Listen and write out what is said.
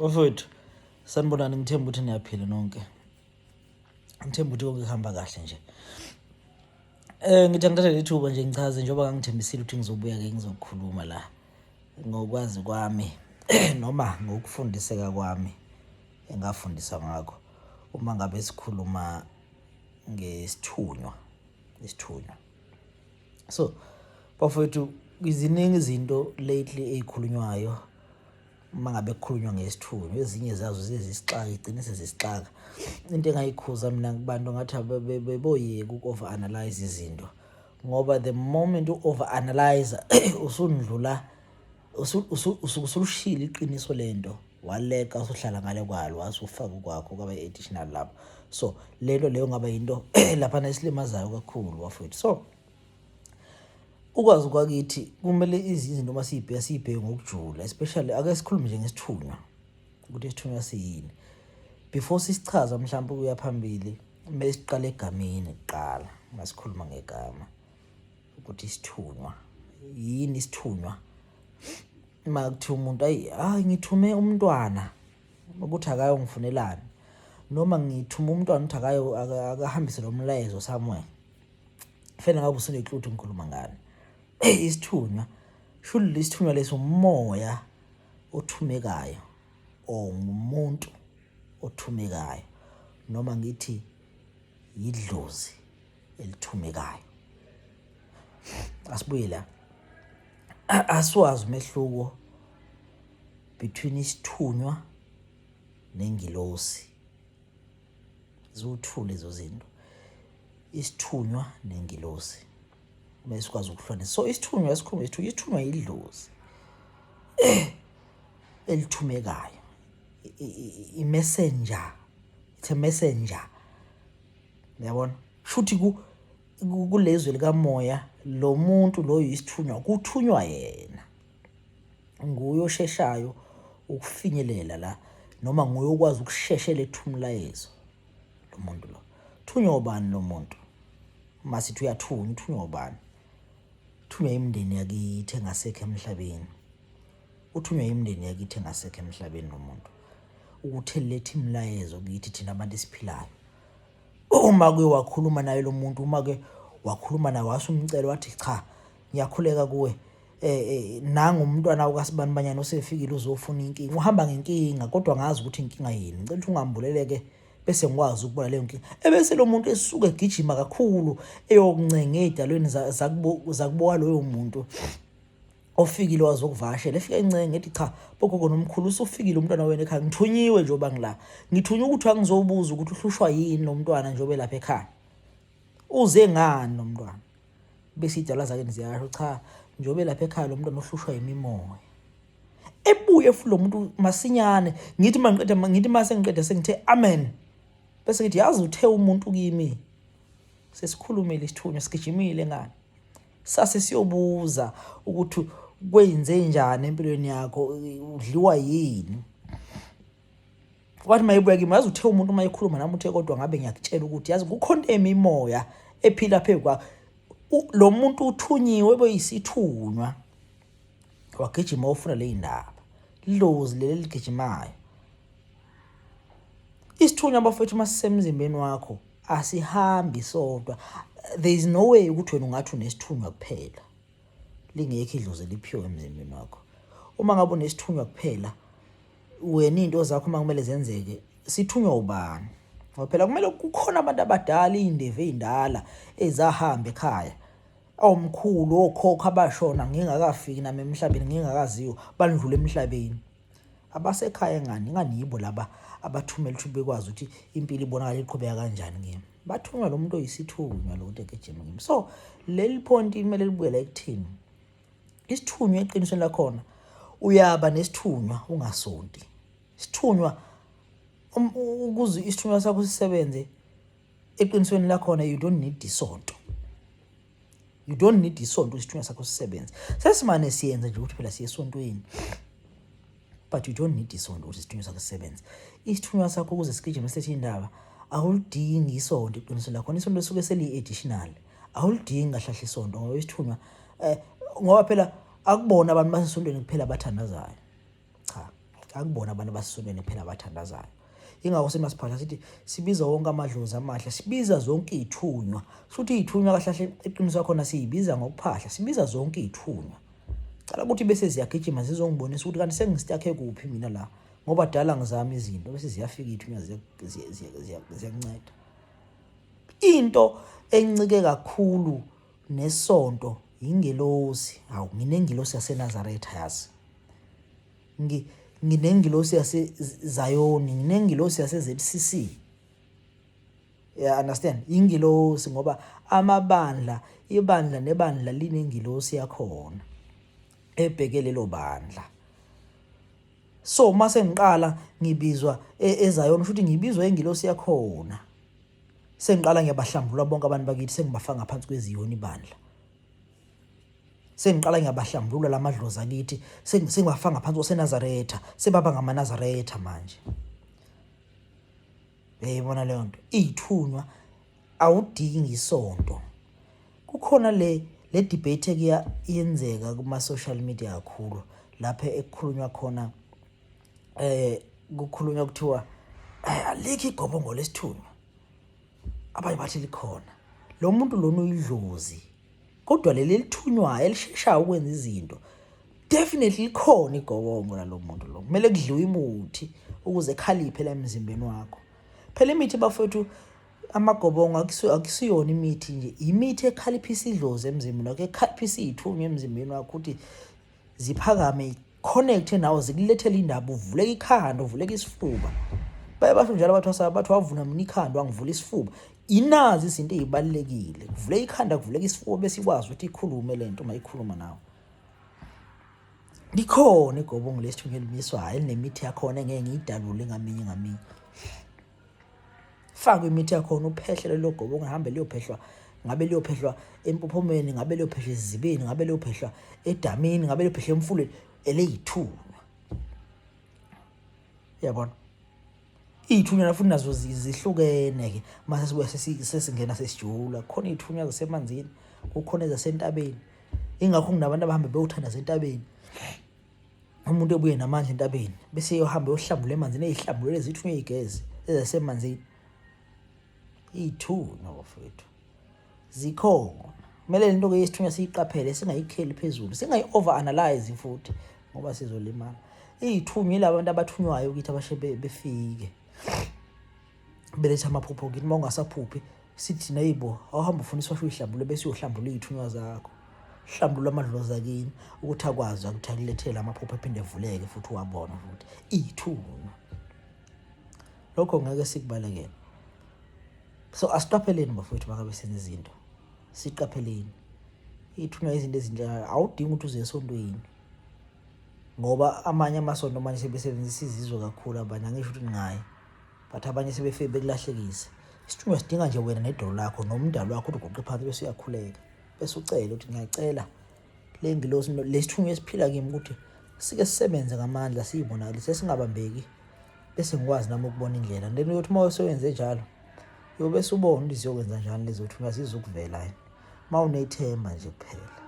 Bafowethu, sanibonani, ngithemba ukuthi niyaphila nonke. Ngithemba ukuthi konke kuhamba kahle nje. Ngithi angithathe leli thuba nje ngichaze njengoba ngangithembisile ukuthi ngizobuya ke ngizokhuluma la ngokwazi kwami noma ngokufundiseka kwami engafundiswa ngakho uma ngabe sikhuluma ngesithunywa, isithunywa. So bafowethu, ziningi izinto lately ey'khulunywayo uma ngabe kukhulunywa ngesithunywa, ezinye zazo ziye zisixaka, igcine sezisixaka. Into engayikhuza mina kubantu ngathi beboyeka uku-over analyze izinto, ngoba the moment u-over analyze usundlula, usuke usulushilo iqiniso lento, waleka usuhlala ngale kwalo, wasufaka kwakho kwaba i-additional lapho. So lento leyo ngaba yinto laphana esilimazayo kakhulu bafowethu. So ukwazi kwakithi kumele izinto uma siyibheka siyibheke ngokujula, especially ake sikhulume nje ngesithunywa ukuthi isithunywa siyini before sisichaza mhlawumbe ukuya phambili. Kumele siqale egameni kuqala, masikhuluma ngegama ukuthi isithunywa yini. Isithunywa, uma kuthiwa umuntu, ayi hayi, ngithume umntwana ukuthi akayongifunelani, noma ngithume umntwana ukuthi akayo akahambise lo mlayezo somewhere, fanele ngabe usuneclue ukuthi ngikhuluma ngani. Isithunywa shuli, isithunywa leso umoya othumekayo or ngumuntu othumekayo, noma ngithi yidlozi elithumekayo. Asibuye la, asiwazi umehluko between isithunywa nengilosi. Ziwuthule lezo zinto, isithunywa nengilosi, kumele sikwazi ukuhlukanisa. So isithunywa, esikhuluma isithunywa, isithunywa yidlozi elithumekayo, i-messenger, it's a messenger, uyabona? Shuthi ku kulezwe likamoya lo muntu loyo isithunywa, kuthunywa yena, nguye osheshayo ukufinyelela la, noma nguye okwazi ukusheshe letha umlayezo. Lo muntu lo thunywa ubani? Lo muntu masithi uyathunywa, uthunywa ubani? Uthunywa imindeni yakithi engasekho emhlabeni, uthunywa imindeni yakithi engasekho emhlabeni lo muntu ukuthi elethe imilayezo kithi thina abantu esiphilayo. Uma ke wakhuluma naye lo muntu, uma ke wakhuluma naye wasumcela wathi, cha, ngiyakhuleka kuwe, nangu umntwana ukasibani banyana osefikile uzofuna inkinga, uhamba ngenkinga kodwa ngazi ukuthi inkinga yini, ngicela ukuthi ungambuleleke bese ngikwazi ukubona leyo nkinga. Ebese lo muntu esuke egijima kakhulu eyokuncenga ey'dalweni zakubo loyo muntu ofikile wazokuvakashela, efika encenga ethi, cha bogogo nomkhulu, usufikile umntwana wena ekhaya, ngithunyiwe njengoba ngila, ngithunywe ukuthi angizobuza ukuthi uhlushwa yini lo mntwana njengoba elapha ekhaya, uze ngani lo mntwana. Bese idalwa zakini ziyasho, cha, njengoba elapha ekhaya lo mntwana uhlushwa yimimoya. Ebuye futhi lo muntu masinyane, ngithi mangiqeda, ngithi mase ngiqeda sengithe amen, bese ngithi, yazi uthe umuntu kimi, sesikhulumile isithunywa, sigijimile ngani, sase siyobuza ukuthi kwenze njani empilweni yakho, udliwa yini. Wathi mayebuya kimi, yazi uthe umuntu uma ekhuluma nami uthe, kodwa ngabe ngiyakutshela ukuthi yazi kukhona imimoya ephila phezu kwakho. Lo muntu uthunyiwe, beyisithunywa, wagijima ufuna le ndaba, idlozi leli eligijimayo. Isithunywa bafethu masisemzimbeni wakho asihambi sodwa. There is no way ukuthi wena ungathi unesithunywa kuphela lingekho idlozi eliphiwe emzimbeni wakho. Uma ngabe unesithunywa kuphela wena, iy'nto zakho uma kumele zenzeke sithunywa ubani? Ngoba phela kumele kukhona abantu abadala, iy'ndevu ey'ndala ezahamba ekhaya, omkhulu, okhokho abashona ngingakafiki nami emhlabeni, ngingakaziwa, bandlula emhlabeni, abasekhaya ngani ngani yibo laba abathumela ukuthi bekwazi ukuthi impilo ibonakala iqhubeka kanjani kimi. Bathunywa lo muntu oyisithunywa lo muntu egijima kimi. So leli point kumele libuyele ekuthini isithunywa eqinisweni lakhona, uyaba nesithunywa ungasonti. Isithunywa, ukuze isithunywa sakho sisebenze eqinisweni lakhona, you don't need isonto, you don't need isonto isithunywa sakho sisebenze. Sesimane siyenze nje ukuthi phela siye esontweni, but you don't need isonto ukuthi isithunywa sakho sisebenze. Isithunywa sakho ukuze sigijime silethe indaba awulidingi isonto iqiniso lakhona, isonto lisuke seliyi-additional, awulidingi kahle kahle isonto, ngoba isithunywa ngoba phela akubona abantu basesontweni kuphela abathandazayo, cha. Akubona abantu abasesontweni kuphela abathandazayo. Ingakho simasiphatha sithi sibiza wonke amadlozi amahle, sibiza zonke iy'thunywa. Shuthi iy'thunywa kahle kahle iqiniso lakhona siyibiza ngokuphahla, sibiza zonke iy'thunywa. Cala ukuthi bese ziyagijima zizongibonisa ukuthi kanti sengistakhe kuphi mina la ngoba dala ngizama izinto bese ziyafika iy'thunywa ziyakunceda. Into encike kakhulu nesonto yingelosi. Hawu nginengelosi yaseNazaretha yazi. Nginengilosi yaseZayoni, nginengilosi yase-ZCC. Yeah, understand? Ingilosi ngoba amabandla, ibandla nebandla linengilosi yakhona ebheke lelo bandla. So uma sengiqala ngibizwa eZayoni futhi ngibizwa ingilosi yakhona. Sengiqala ngiyabahlambulula bonke abantu bakithi sengibafaka ngaphansi kweziyoni ibandla. Sengiqala ngiyabahlambulula lamadlozi akithi sengibafaka ngaphansi kwaseNazaretha sebaba ngamaNazaretha manje. Uyayibona leyo nto iyithunywa awudingi isonto. Kukhona le le debate ekuya yenzeka kuma social media kakhulu lapho ekukhulunywa khona eh kukhulunywa kuthiwa alikho igobongo lesithunywa abanye bathi likhona lo muntu lona uyidlozi kodwa leli elithunywayo elisheshayo ukwenza izinto definitely likhona igobongo lalo muntu lo kumele kudliwe imuthi ukuze khaliphe la emzimbeni wakho phela imithi bafowethu amagobongo akusiyona imithi nje imithi ekhaliphisa idlozi emzimbeni wakho ekhaliphisa iy'thunywa emzimbeni wakho ukuthi ziphakame connect nawe zikulethele indaba uvuleke ikhanda uvuleke isifuba baye basho njalo abathwasa bathi wavuna mina ikhanda wangivula isifuba inazi izinto ezibalekile kuvuleka ikhanda kuvuleka isifuba bese ikwazi ukuthi ikhulume lento uma ikhuluma nawe likhona igobongo lesithunywa elimiswayo elinemithi yakhona engeke ngiyidalule ngaminye ngaminye Fakwe imithi yakhona uphehle lelo gobo ungahambe liyophehlwa ngabe liyophehlwa empophomeni ngabe liyophehlwa ezizibeni ngabe liyophehlwa edamini ngabe liyophehlwa emfuleni eleyithunywa yabona iy'thunywa futhi nazo zihlukene-ke uma sesibuya sesingena sesijula kukhona iy'thunywa zasemanzini kukhona ezasentabeni ingakho kunabantu abahambe bewuthandaza entabeni umuntu ebuye namandla entabeni bese eyohamba eyohlambula emanzini eyihlambulele zithunywe igezi ezasemanzini iy'thunywa bafowethu zikhona kumele le nto-ke yesithunywa siyiqaphele singayikheli phezulu singayi-over analyze futhi ngoba sizolimala iy'thunywa yilaba bantu abathunywayo kithi abashe befike beletha amaphupho kithi uma ungasaphuphi sithi nayibo awuhambe ufuna isiwasho uyihlambule bese uyohlambula iy'thunywa zakho hlambulula amadlozi akini ukuthi akwazi ukuthi akulethele amaphupho aphinde evuleke futhi uwabone futhi iy'thunywa lokho ngeke sikubalekele so asiqapheleni bafowethu makabe senza izinto siqapheleni iy'thunywa izinto ezinhle awudingi ukuthi uze esontweni ngoba amanye amasonto manje sebesebenzisa izizwe kakhulu abanye angisho ukuthi ningayi but abanye sebefike bekulahlekise isithunywa sidinga nje wena nedolo lakho nomdalo wakho ukuthi uguqe phansi bese uyakhuleka bese ucela ukuthi ngiyacela le ngilosi lesithunywa esiphila kimi ukuthi sike sisebenze ngamandla siyibonakalise singabambeki bese ngikwazi nami ukubona indlela then uyothi uma usewenze njalo uyobe usubona ukuthi ziyokwenza njani lezo thunywa zizukuvela yini uma unethemba nje kuphela.